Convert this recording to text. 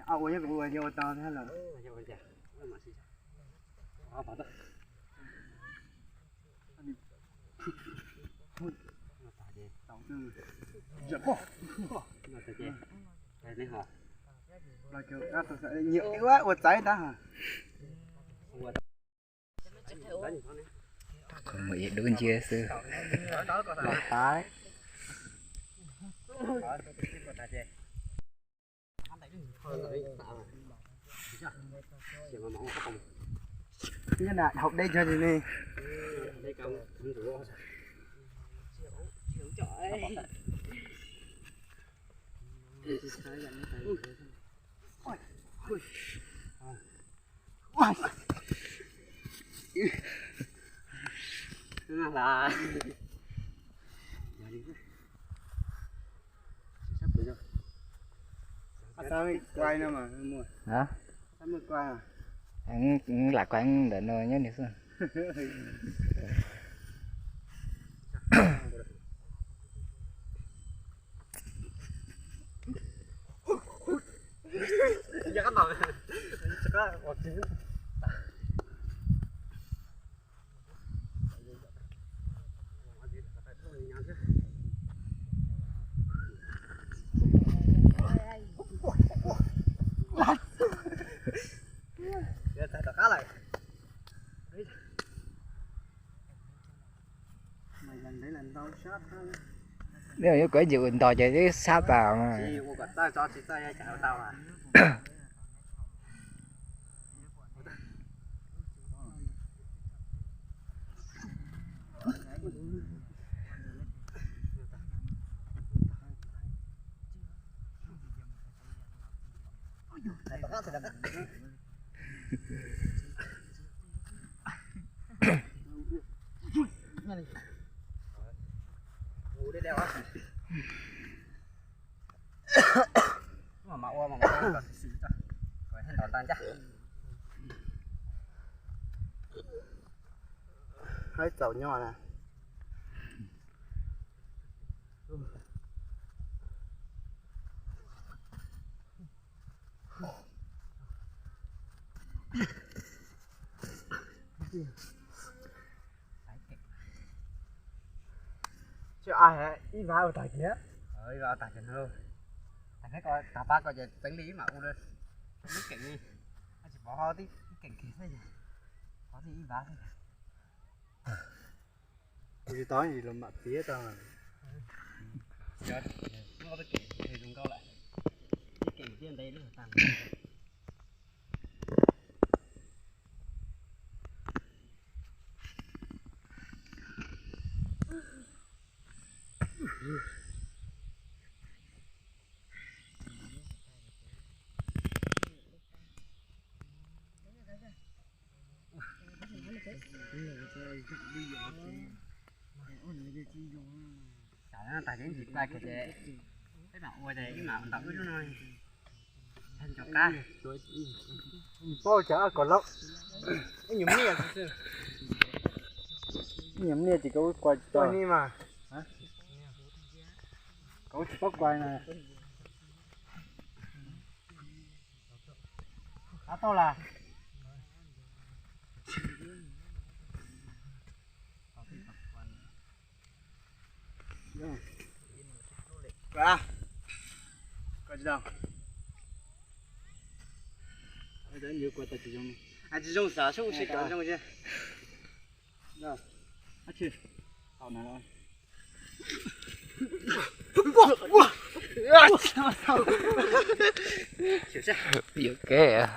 Ua ua ua tau thiab lawm. Nyiam ua txawv tab. Qhov muaj ib dub nciab xwb. Nyob na, hauv deb cog li ne. Sab quai no mas muaj. Hab? Sab muaj quai. Lam quai ntawm no nyob nws xwb. Neb yuav kom ib ncig ua ntog ces twb sab tas mas. Haib txaus nyob na. Tsis, ib vab ua tag kiag. Ib vab ua tag kiag no. Tag pab ko ces txeev li ib mam ua lub keem li. Tsis pov ho tib keem kiag xwb, pov tib ib vab xwb. Kuv tsis tau los mam txiav tau. Keem zoo nkauj lawm. Ib keem thiab ntev lub tag. Tag ces ib ntsis pab kiag ces peb mam ua ces ib mam ntaus wb lub no. Nco qab. Paub cov kom lab. Ib nyuag mliaj, ib nyuag mliaj ces koj ua quai tsis tau ni mas. Koj tsis paub quai na. Qab tau las. Koj tsis tau. Tsis zoo xav sub si kom zoo. Yuav kev.